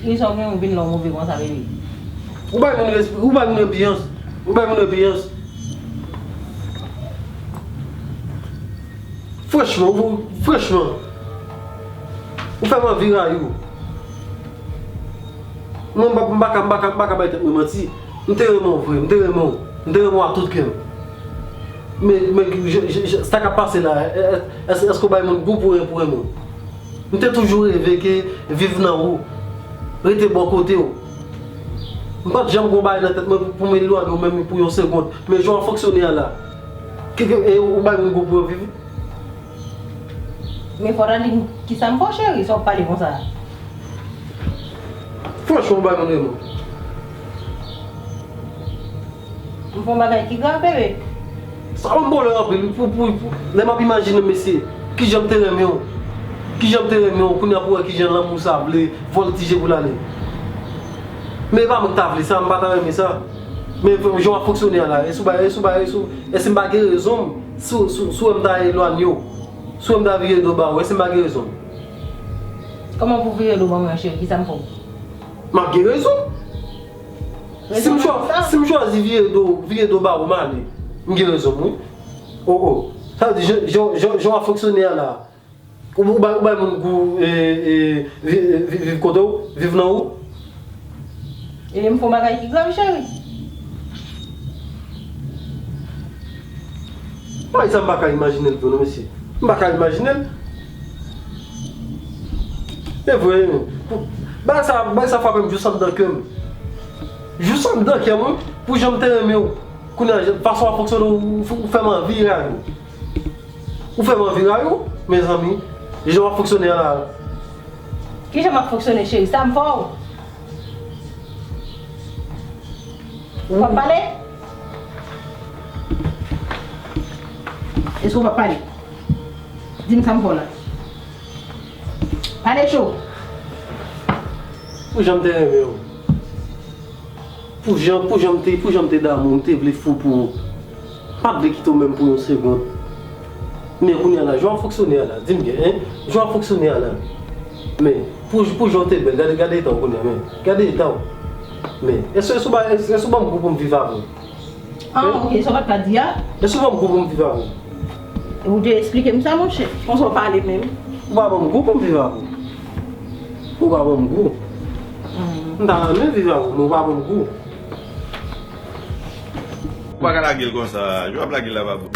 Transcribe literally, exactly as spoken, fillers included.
Kisa w gen ou vin la w move konsa, bebe? Ou bay moun respe, ou bay moun repiyans. Ou bay moun repiyans. Franchman, ou, franchman, ou fè m anvi rayi w. Mwen, m pa, m pa ka, m pa ka, m pa ka bay tèt mwen manti. M te renmen w vre, m te renmen w. M te renmen w ak tout kè m. Men, men, je, je, je, sa k ap pase la, è-, è-, èske, èske w bay moun gou pou, pou renmen w? M te toujou reve ke viv nan ou, rete bò kote w. M pa t janm gon bagay nan tèt mwen pou, pou m elwanye w menm pou yon segond. Men jan w ap fonksyone a la, ke, ke, e ou bay moun gou pou yo viv? Men fò w ta di m kisa m fè w, cheri, sa w ap pale konsa a? Franchman, ou bay moun renmen w. M fè yon bagay ki grav, bebe. Sa ban m bòlè anpil, pou, pou, pou, lè m ap imajine, mesye, kijan m te renmen w. Kijan m te renmen w, kounye a pou wè kijan lanmou sa vle vòltije pou l ale. Men e pa mwen ki ta vle sa, m pa ta renmen sa. Men jan w ap fonksyone a la, e si w ba, e si w ba, e si w, e si m pa gen rezon m, si w, si w, si w wè m ta elwanye w, si w wè m ta vire do ba ou, e si m pa gen rezon m? Kòman pou w vire do ban mwen, cheri? Kisa m fè w? M ap gen rezon m. Si m chwa-, si m chwazi vire do, vire do ba ou, m ale, m gen rezon m, wi. O, o. Sa vle di, jan, jan, jan, jan w ap fonksyone a la, ou, ou bay, ou bay moun gou, e, e, vi-, vi-, viv kote w, viv nan ou. E m fè yon bagay ki grav, cheri. Bagay sa m pa ka imajine l vre non, mesye. M pa ka imajine l. E vre, bagay sa, bagay sa frape m jis anndan kè m. Jis anndan kè m, wi, pou jan m te renmen w. Kounye a, fason w ap fonksyone, ou, ou fè m anvi rayi w. Ou fè m anvi rayi w, mezanmi. Jan w ap fonksyone a la. Kijan m ap fonksyone, cheri? Sa m fè w? Ou p ap pale? Èske w p ap pale? Di m sa m fè w la. Pale cho. Pou jan m te renmen w. Pou jan, pou jan m te, pou jan m te damou, m te vle fou pou ou. M pa t vle kite w menm pou yon segond. Men kounye a la, jan w ap fonksyone a la, di m byen, en? Jan w ap fonksyone a la. Men, pou, pou jan w te bèl, gade, gade eta w kounye a, men. Gade eta w. Men, èske, èske w ba, èske, èske w ban m gou pou m viv avè w? Ah, ok, sa w pa t ka di a? Èske w ban m gou pou m viv avè w? Ou te eksplike m sa, monchè. Konsa w pale menm. Ou pa ban m gou pou m viv avè w. Ou pa ban m gou. M ta renmen viv avè w, men ou pa ban m gou. Ou pa ka lage l konsa. Jan w ap lage l la pa bon.